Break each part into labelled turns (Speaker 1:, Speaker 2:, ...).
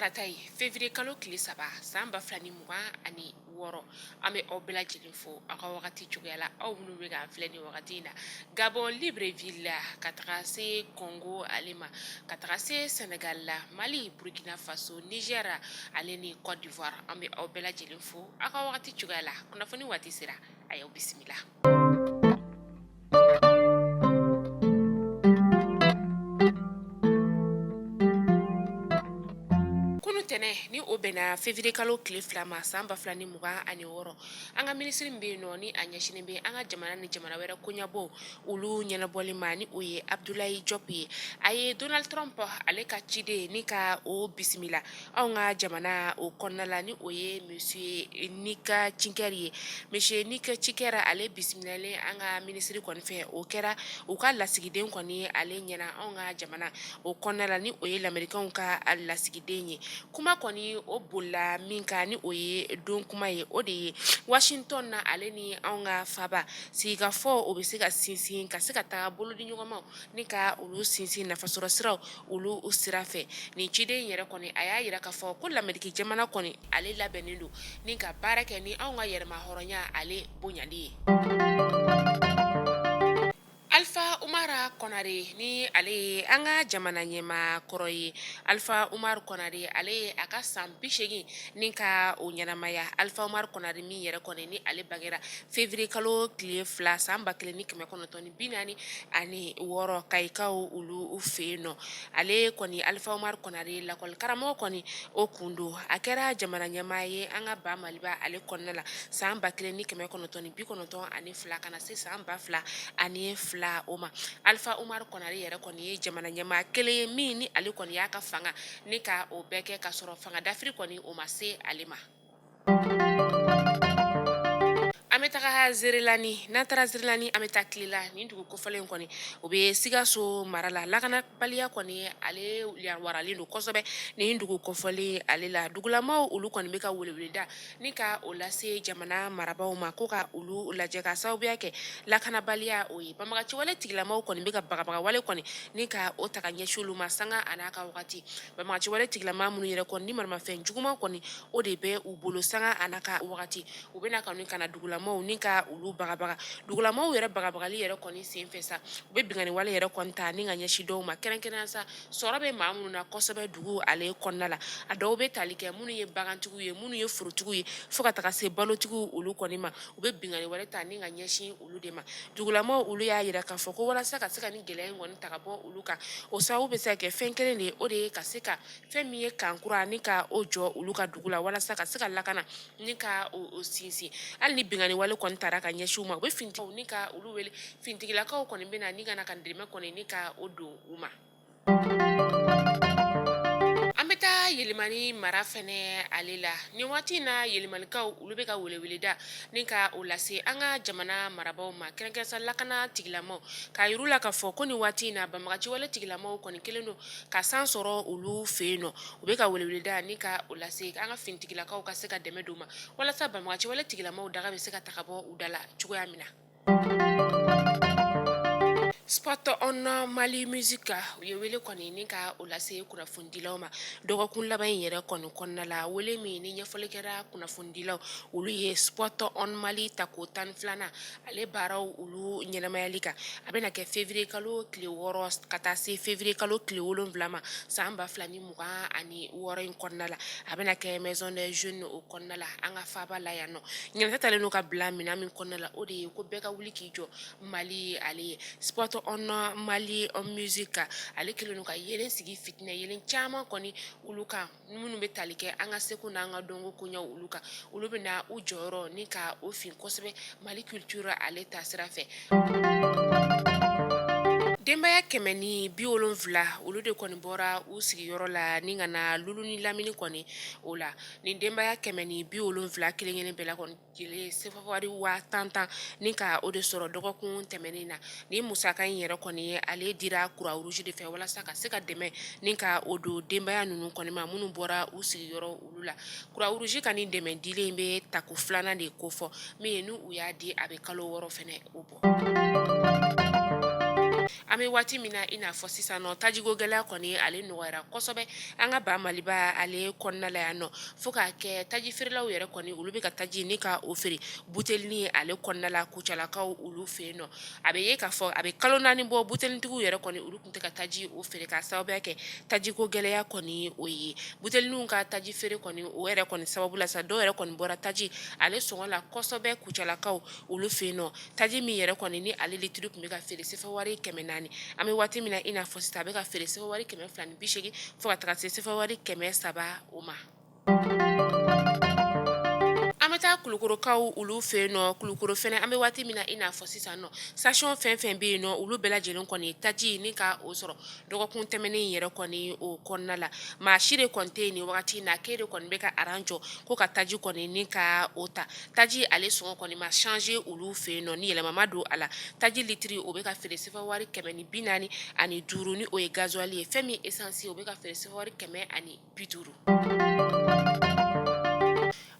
Speaker 1: Tarata ye, février kalo tile 3, san 2026. An bɛ aw bɛɛ lajɛlen fo aw ka wagati cogoya la, aw minnu bɛ k'an filɛ nin wagati in na Gabon Libreville la, ka taga se Congo ale ma, ka taga se Sénégal la, Mali, Burkina Faso, Niger ale ni Côte d'Ivoire. An bɛ aw bɛɛ lajɛlen fo aw ka wagati cogoya la. Kunnafoni waati sera, a y'aw bisimila. Kunu tɛnɛn, ni o bɛnna février kalo tile 2 ma, san 2026, an ka minisiri min bɛ yen nɔ, ni a ɲɛsinnen bɛ an ka jamana ni jamana wɛrɛ koɲɛbɔ olu ɲɛnabɔli ma, ni o ye Abdoulaye Diop ye, a ye Donald Trump ale ka ciden ni ka o bisimila anw ka jamana o kɔnɔna la, ni o ye monsieur Nick Chinker ye. Monsieur Nick Chinker ale bisimilalen an ka minisiri kɔni fɛ, o kɛra u ka lasigiden kɔni ale ɲɛna anw ka jamana o kɔnɔna la, ni o ye lamerikɛnw ka lasigiden ye. Kuma kɔni o bolila min kan, ni o ye don kuma ye, o de ye Washington na ale ni anw ka faba sigikafɔ o bɛ se ka sinsin, ka se ka taga bolodiɲɔgɔnmaw ni ka olu sinsin nafasɔrɔ siraw olu sira fɛ. Nin ciden yɛrɛ kɔni, a y'a jira k'a fɔ ko lameriki jamana kɔni ale labɛnnen don ni ka baara kɛ ni anw ka yɛrɛmahɔrɔnya ale bonyali ye. Alpha Oumar Konaré, ni ale ye an ka jamana ɲɛmaa kɔrɔ ye, Alpha Oumar Konaré ale ye a ka san 80 ni ka o ɲɛnamaya. Alpha Oumar Konaré min yɛrɛ kɔni ni ale bangera février kalo tile 2, san 1946, Kayikaw olu fɛ yen nɔ. Ale kɔni, Alpha Oumar Konaré, lakɔli karamɔgɔ kɔni o kun don. A kɛra jamana ɲɛmaa ye an ka ba Maliba ale kɔnɔna la san 1992 ka na se san 2002 o ma. Alpha Oumar Konaré yɛrɛ kɔni ye jamana ɲɛmaa kelen ye min ni ale kɔni y'a ka fanga ni ka o bɛɛ kɛ ka sɔrɔ fanga dafiri kɔni o ma se ale ma. An bɛ taga Zerelani. N'an taara Zerelani, an bɛ taa Kilela. Nin dugu kofɔlen kɔni, o bɛ Sikaso mara la. Lakanabaliya kɔni ale waralen don kosɛbɛ nin dugu kofɔlen ale la. Dugulamaw olu kɔni bɛ ka weleweleda ni ka o lase jamana marabaaw ma, ko ka olu lajɛ ka sababuya kɛ lakanabaliya o ye. Banbagaciwale tigilamaw kɔni bɛ ka bagabagawale kɔni ni ka o ta ka ɲɛsin olu ma sanga a n'a ka wagati. Banbagaciwale tigilama minnu yɛrɛ kɔni ni maramafɛn juguman kɔni o de bɛ u bolo sanga a n'a ka wagati, u bɛna ka ka na dugulamaw ni ka olu bagabaga. Dugulamaw yɛrɛ bagabagali yɛrɛ kɔni senfɛ sa, u bɛ binkanni wale yɛrɛ kɔni ta ni ka ɲɛsin dɔw ma, kɛrɛnkɛrɛnya sa sɔrɔ bɛ maa minnu na kosɛbɛ dugu ale kɔnɔna la. A dɔw bɛ tali kɛ minnu ye bagantigiw ye, minnu ye forotigiw ye, fo ka taga se balotigiw olu kɔni ma. U bɛ binkanni wale ta ni ka ɲɛsin olu de ma. Dugulamaw olu y'a jira k'a fɔ ko walasa ka se ka nin gɛlɛya in kɔni ta ka bɔ olu kan, o sababu bɛ se ka kɛ fɛn kelen de ye, o de ye ka se ka fɛn min ye camp kura ni ka o jɔ olu ka dugu la, walasa ka se ka lakana ni ka o sinsin. Hali ni binkanni wale kɔni taara ka ɲɛsin u ma, u bɛ finitigiw ni ka olu wele, finitigilakaw kɔni bɛ na ni ka na ka dɛmɛ kɔni ni ka o don u ma. An bɛ taa Yelimani mara fɛnɛ ale la nin waati in na. Yelimanikaw olu bɛ ka weleweleda ni ka o lase an ka jamana marabaaw ma, kɛrɛnkɛrɛn sa lakana tigilamaw, k'a yir'u la k'a fɔ ko nin waati in na banbagaciwale tigilamaw kɔni kɛlen don ka san sɔrɔ olu fɛ yen nɔ. U bɛ ka weleweleda ni ka o lase an ka finitigilakaw ka se ka dɛmɛ don u ma, walasa banbagaciwale tigilamaw daga bɛ se ka ta ka bɔ u da la cogoya min na. Sport on Mali Music, u ye wele kɔni ni ka o lase kunnafonidilaw ma dɔgɔkun laban in yɛrɛ kɔni kɔnɔna la. Wele min ni ɲɛfɔli kɛra kunnafonidilaw olu ye, Sport on Mali tako 12nan ale baaraw olu ɲɛnamayali kan, a bɛna kɛ février kalo tile 6 ka taa se février kalo tile 7 ma, san 2026 in kɔnɔna la. A bɛna kɛ Maison des Jeunes o kɔnɔna la, an ka faaba la yan nɔ. Ɲɛnajɛ talen don ka bila minɛn min kɔnɔna la, o de ye ko bɛɛ ka wuli k'i jɔ Mali ale ye. Sport on Mali Music ale kɛlen don ka yeelen sigi fitinɛ yeelen caman kɔni olu kan, minnu bɛ tali kɛ an ka seko n'an ka dɔnko koɲɛw olu kan. Olu bɛna u jɔyɔrɔ ni ka o fin kosɛbɛ Mali culture ale ta sira fɛ. Denbaya 170 olu de kɔni bɔra u sigiyɔrɔ la ni ka na Lulu ni lamini kɔni o la. Nin denbaya 170 kelen kelen bɛɛ la kɔni jɛlen sefa wari 10,000 tan ni ka o de sɔrɔ dɔgɔkun tɛmɛnen na. Ni musaka in yɛrɛ kɔni ye, ale dira Croix-Rouge de fɛ walasa ka se ka dɛmɛ ni ka o don denbaya ninnu kɔni ma, minnu bɔra u sigiyɔrɔ olu la. Croix-Rouge ka nin dɛmɛ dilen bɛ tako filanan de kofɔ, min ye n'u y'a di a bɛ kalo 6 fɛnɛ o bɔ. An bɛ waati min na i n'a fɔ sisan nɔ, tajiko gɛlɛya kɔni ale nɔgɔyara kosɛbɛ an ka ba Maliba ale kɔnɔna la yan nɔ, fo k'a kɛ taji feerelaw yɛrɛ kɔni olu bɛ ka taji ni ka o feere butelinin ale kɔnɔna la Kucalakaw olu fɛ yen nɔ. A bɛ ye k'a fɔ a bɛ kalo 4 bɔ, butelintigiw yɛrɛ kɔni olu tun tɛ ka taji o feere k'a sababuya kɛ tajiko gɛlɛya kɔni o ye. Butelinin ka taji feere kɔni o yɛrɛ kɔni sababu la sa, dɔw yɛrɛ kɔni bɔra taji ale sɔngɔ la kosɛbɛ Kucalakaw olu fɛ yen nɔ. Taji min yɛrɛ kɔni ni ale litiri tun bɛ ka feere sefa wari 400, an bɛ waati min na i n'a fɔ sisan, a bɛ ka feere sefa wari 280 fo ka taga se sefa wari 300 o ma. An bɛ taa Kulukorokaw olu fɛ yen nɔ. Kulukoro fɛnɛ, an bɛ waati min na i n'a fɔ sisan nɔ, station fɛn fɛn bɛ yen nɔ, olu bɛɛ lajɛlen kɔni taji ni ka o sɔrɔ dɔgɔkun tɛmɛnen yɛrɛ kɔni o kɔnɔna la. Maa si de kɔni tɛ yen nin wagati in na k'e de kɔni bɛ ka aran jɔ ko ka taji kɔni ni ka o ta. Taji ale sɔngɔ kɔni ma changer olu fɛ yen nɔ, ni yɛlɛma ma don a la. Taji litiri o bɛ ka feere sefa wari 145, ni o ye gasoil ye. Fɛn min essence o bɛ ka feere sefa wari 150.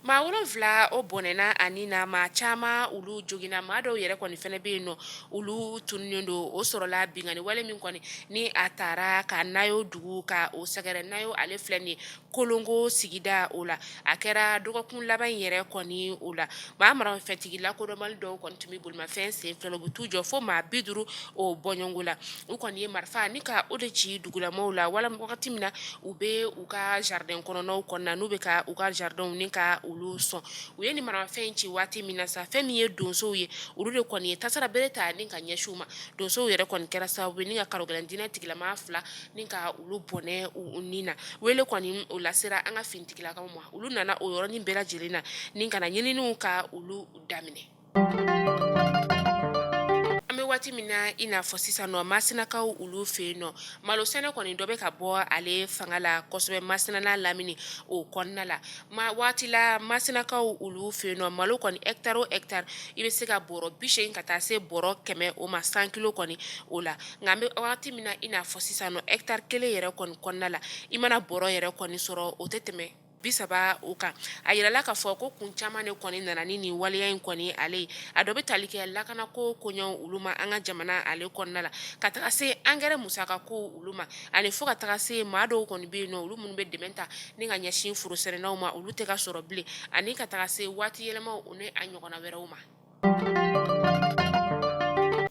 Speaker 1: Maa 7 o bɔnɛna a ni na, maa caman olu joginna, maa dɔw yɛrɛ kɔni fɛnɛ bɛ yen nɔ olu tununnen don. O sɔrɔla binkanni wale min kɔni ni a taara ka Nayo dugu ka o sɛgɛrɛ. Nayo ale filɛ nin ye Kolongo sigida o la, a kɛra dɔgɔkun laban in yɛrɛ kɔni o la. Maa maramafɛntigi lakodɔnbali dɔw kɔni tun bɛ bolimafɛn sen fila, u bɛ t'u jɔ fo maa 50 o bɔɲɔgɔnko la. U kɔni ye marifa ni ka o de ci dugulamaw la wala wagati min na u bɛ u ka jardin kɔnɔnaw kɔnɔna, n'u bɛ ka u ka jardinw ni ka olu sɔn. U ye nin maramafɛn in ci waati min na sa, fɛn min ye donsow ye, olu de kɔni ye tasara bere ta ni ka ɲɛsin u ma. Donsow yɛrɛ kɔni kɛra sababu ye ni ka karogɛlɛn diinɛ tigilamaa 2 ni ka olu bɔnɛ u ni na. Wele kɔni o lasera an ka finitigilakaw ma, olu nana o yɔrɔnin bɛɛ lajɛlen na ni ka na ɲininiw ka olu daminɛ. An bɛ waati min na i n'a fɔ sisan nɔ, Masinakaw olu fɛ yen nɔ, malo sɛnɛ kɔni dɔ bɛ ka bɔ ale fanga la kosɛbɛ Masina n'a lamini o kɔnɔna la. Ma waati la Masinakaw olu fɛ yen nɔ, malo kɔni hectare o hectare i bɛ se ka bɔrɔ 80 ka taa se bɔrɔ 100 o ma, 100 kilo kɔni o la. Nka an bɛ waati min na i n'a fɔ sisan nɔ, hectare kelen yɛrɛ kɔni kɔnɔna la, i mana bɔrɔ yɛrɛ kɔni sɔrɔ, o tɛ tɛmɛ 30 o kan. A yirala k'a fɔ ko kun caman de kɔni nana ni nin waleya in kɔni ale ye. A dɔ bɛ tali kɛ lakanako koɲɛw olu ma an ka jamana ale kɔnɔna la, ka taga se angɛrɛ musaka ko olu ma, ani fo ka taga se maa dɔw kɔni bɛ yen nɔ, olu minnu bɛ dɛmɛ ta ni ka ɲɛsin forosɛnɛnaw ma, olu tɛ ka sɔrɔ bilen, ani ka taga se waati yɛlɛmaw o ni a ɲɔgɔnna wɛrɛw ma.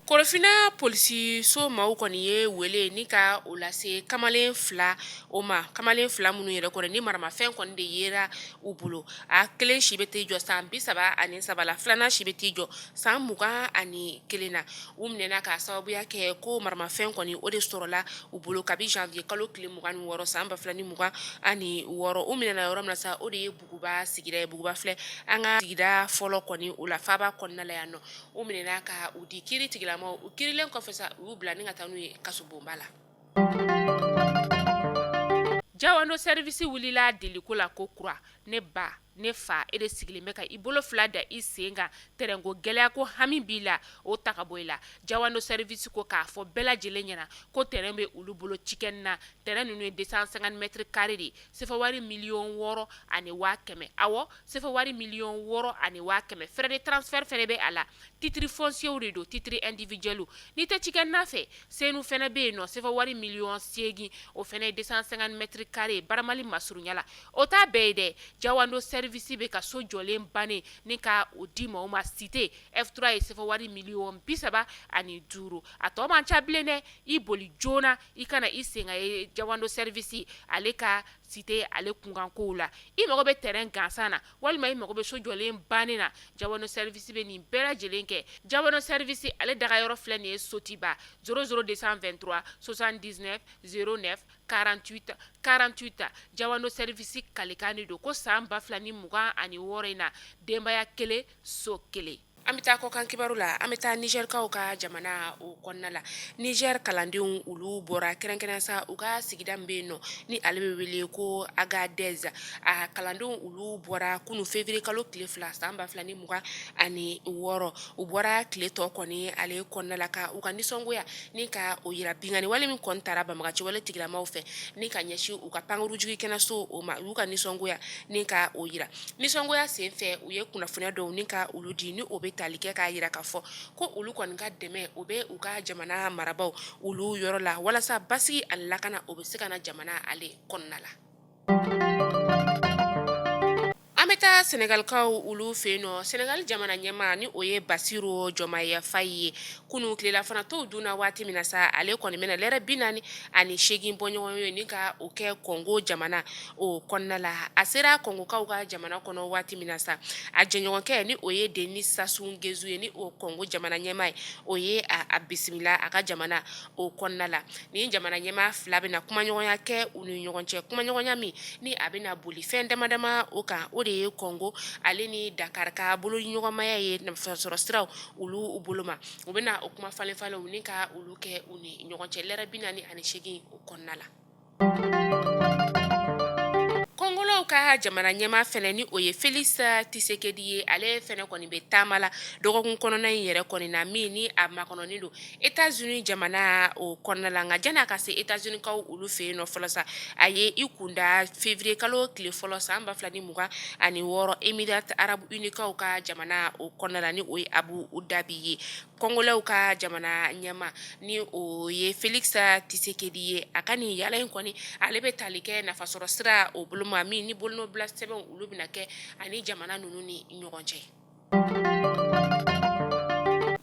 Speaker 1: Korofina polisiso maaw kɔni ye wele ni ka o lase kamalen 2 o ma, kamalen 2 minnu yɛrɛ kɔni ni maramafɛn kɔni de yera u bolo. A kelen si bɛ t'i jɔ san 33 la, filanan si bɛ t'i jɔ san 21 na. U minɛna k'a sababuya kɛ ko maramafɛn kɔni o de sɔrɔla u bolo kabi janvier kalo tile 26 san 2026. U minɛna yɔrɔ min na sa, o de ye Buguba sigida ye. Buguba filɛ an ka sigida fɔlɔ kɔni o la faaba kɔnɔna la yan nɔ. U minɛna ka u di kiiri tigilamaw. U kiirilen kɔfɛ sa, u y'u bila ni ka taa n'u ye kasobonba la. Jawando service wulila deliko la ko kura. Ne ba, ne fa, e de sigilen bɛ ka i bolo 2 da i sen kan, tɛrɛnko gɛlɛya ko hami b'i la, o ta ka bɔ i la. Jawando service ko k'a fɔ bɛɛ lajɛlen ɲɛna ko tɛrɛn bɛ olu bolo cikɛni na. Tɛrɛn ninnu ye 250 mètres carrés de ye, sefa wari 6,1 million. Awɔ, sefa wari 6,1 million. Frais de transfert fɛnɛ bɛ a la. Titre foncier de don, titre individuel. N'i tɛ cikɛni fɛ, Senu fɛnɛ bɛ yen nɔ, sefa wari 8 million, o fɛnɛ ye 250 mètres carrés Baramali masurunya la. O t'a bɛɛ ye dɛ. Jawando service bɛ ka so jɔlen bannen ni ka o di maaw ma. Cité F3 ye sefa wari 35 million. A tɔ man ca bilen dɛ. I boli joona i kana i sen ka ye Jawando service ale ka cité ale kunkankow la. I mago bɛ terrain gansan na walima i mago bɛ so jɔlen bannen na, Jawando service bɛ nin bɛɛ lajɛlen kɛ. Jawando service ale dagayɔrɔ filɛ nin ye Sotiba 00 223 79 09 48 48. Jawando service kalikan de don ko san 2026 in na, denbaya kelen, so kelen. An bɛ taa kɔkan kibaru la. An bɛ taa Nizɛrikaw ka jamana o kɔnɔna la. Nizɛri kalandenw olu bɔra kɛrɛnkɛrɛn sa u ka sigida min bɛ yen nɔ ni ale bɛ wele ko Agadez. A kalandenw olu bɔra kunun février kalo tile 2 san 2026. U bɔra tile tɔ kɔni ale kɔnɔna la ka u ka nisɔngoya ni ka o yira binkanni wale min kɔni taara banbagaci wale tigilamaw fɛ ni ka ɲɛsin u ka pankurujigi kɛnɛso o ma. U y'u ka nisɔngoya ni ka o yira. Nisɔngoya sen fɛ, u ye kunnafoniya dɔw ni ka olu di ni o bɛ tali kɛ k'a jira k'a fɔ ko olu kɔni ka dɛmɛ o bɛ u ka jamana marabaaw olu yɔrɔ la walasa basigi ani lakana o bɛ se ka na jamana ale kɔnɔna la. An bɛ taa Sɛnɛgalikaw olu fɛ yen nɔ. Sɛnɛgali jamana ɲɛmaa ni o ye Basiru Jɔmaye Fayi ye, kunun tilelafana tow dunna waati min na sa, ale kɔni bɛna lɛrɛ 48 bɔɲɔgɔn ye ni ka o kɛ Kɔngo jamana o kɔnɔna la. A sera Kɔngokaw ka jamana kɔnɔ waati min na sa, a jɛɲɔgɔnkɛ ni o ye Denis Sassou Nguesso ye, ni o Kɔngo jamana ɲɛmaa ye, o ye a bisimila a ka jamana o kɔnɔna la. Nin jamana ɲɛmaa fila bɛna kumaɲɔgɔnya kɛ u ni ɲɔgɔn cɛ, kumaɲɔgɔnya min ni a bɛna boli fɛn dama dama o kan, o de ye Kɔngo ale ni Dakar ka boloɲɔgɔnmaya ye nafasɔrɔ siraw olu bolo ma. U bɛna o kuma falen falenw ni ka olu kɛ u ni ɲɔgɔn cɛ lɛrɛ 48 o kɔnɔna la. Kɔngolaw ka jamana ɲɛmaa fɛnɛ ni o ye Felix Tshisekedi ye, ale fɛnɛ kɔni bɛ taama la dɔgɔkun kɔnɔna in yɛrɛ kɔni na, min ni a makɔnɔnen don États-Unis jamana o kɔnɔna la. Nka janni a ka se États-Unis kaw olu fɛ yen nɔ fɔlɔ sa, a ye i kunda février kalo tile fɔlɔ san 2026 Émirats Arabes Unis kaw ka jamana o kɔnɔna la, ni o ye Abu Dhabi ye. Kɔngolɛw ka jamana ɲɛmaa ni o ye Felix Tshisekedi ye, a ka nin yala in kɔni, ale bɛ tali kɛ nafasɔrɔ sira o bolo ma, min ni bolonɔbila sɛbɛnw olu bɛna kɛ ani jamana ninnu ni ɲɔgɔn cɛ.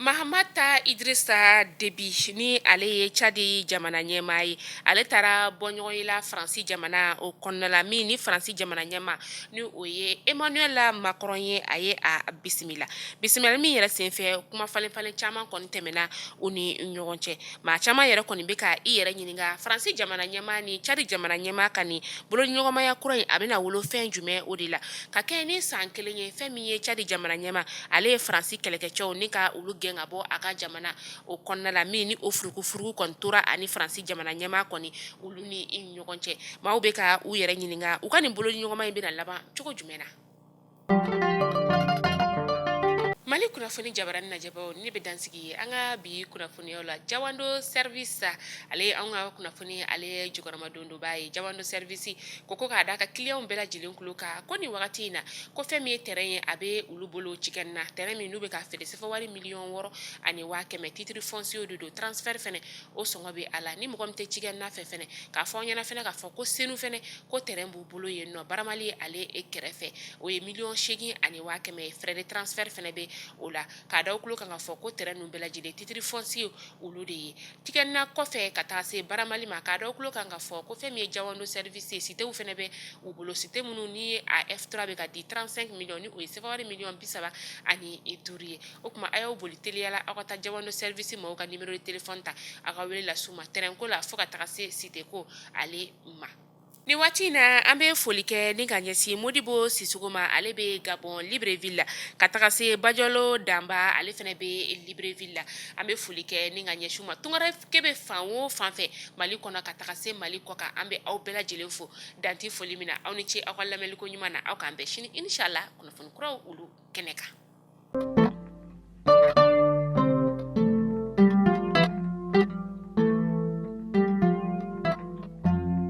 Speaker 1: Mahamat Idrissa Déby ni ale ye Tchad jamana ɲɛmaa ye, ale taara bɔɲɔgɔn la Faransi jamana o kɔnɔna la, min ni Faransi jamana ɲɛmaa ni o ye Emmanuel Macron ye, a ye a bisimila. Bisimila min yɛrɛ senfɛ, kuma falen falen caman kɔni tɛmɛna u ni ɲɔgɔn cɛ. Maa caman yɛrɛ kɔni bɛ ka i yɛrɛ ɲininka, Faransi jamana ɲɛmaa ni Tchad jamana ɲɛmaa ka nin boloɲɔgɔnmaya kura in, a bɛna wolo fɛn jumɛn o de la ka kɛ ni san kelen ye? Fɛn min ye Tchad jamana ɲɛmaa, ale ye Faransi kɛlɛkɛcɛw ni ka olu gɛn ka bɔ a ka jamana o kɔnɔna la, min ni o furukufuruku kɔni tora ani Faransi jamana ɲɛmaa kɔni olu ni ɲɔgɔn cɛ. Maaw bɛ ka u yɛrɛ ɲininka, u ka nin boloɲɔgɔnma in bɛna laban cogo jumɛn na? Mali kunnafoni jabarani lajɛbaaw, ne bɛ dan sigi an ka bi kunnafoniyaw la. Jawando service, ale ye anw ka kunnafoni ale jukɔrɔmadondonbaa ye. Jawando service ko k'a da ka clientw bɛɛ lajɛlen tulo kan ko nin wagati in na, ko fɛn min ye terrain ye, a bɛ olu bolo Cikɛnina, terrain min n'u bɛ ka feere sefa wari 6,1 million, titre foncier de don, transfert fɛnɛ o sɔngɔ bɛ a la. Ni mɔgɔ min tɛ Cikɛnina fɛ fɛnɛ, k'a fɔ aw ɲɛna fɛnɛ k'a fɔ ko Senu fɛnɛ, ko terrain b'u bolo yen nɔ, Baramali ale kɛrɛfɛ, o ye 8,1 million ye, frais de transfert fɛnɛ bɛ o la. K'a da aw tulo kan k'a fɔ ko terrain ninnu bɛɛ lajɛlen titre foncier olu de ye Cikɛnina kɔfɛ ka taa se Baramali ma. K'a da aw tulo kan k'a fɔ ko fɛn min ye Jawando service ye, citéw fɛnɛ bɛ u bolo, cité minnu ni a F3 bɛ ka di 35 millions, ni o ye sefa wari 35 million ye. O tuma a y'aw boli teliya la, aw ka taa Jawando service maaw ka numéro de téléphone ta, aw ka wele las'u ma terrain ko la fo ka taga se cité ko ale ma. Ni waati in na, an bɛ foli kɛ ni ka ɲɛsin Modibo Sisoko ma, ale bɛ Gabon Libreville la, ka taga se Bajolo Danba, ale fɛnɛ bɛ Libreville la. An bɛ foli kɛ ni ka ɲɛsin u ma. Tungaranke bɛ fan o fan fɛ Mali kɔnɔ ka taga se Mali kɔ kan, an bɛ aw bɛɛ lajɛlen fo danti foli min na. Aw ni ce aw ka lamɛnliko ɲuman na. Aw k'an bɛn sini inshallah kunnafoni kuraw olu kɛnɛ kan.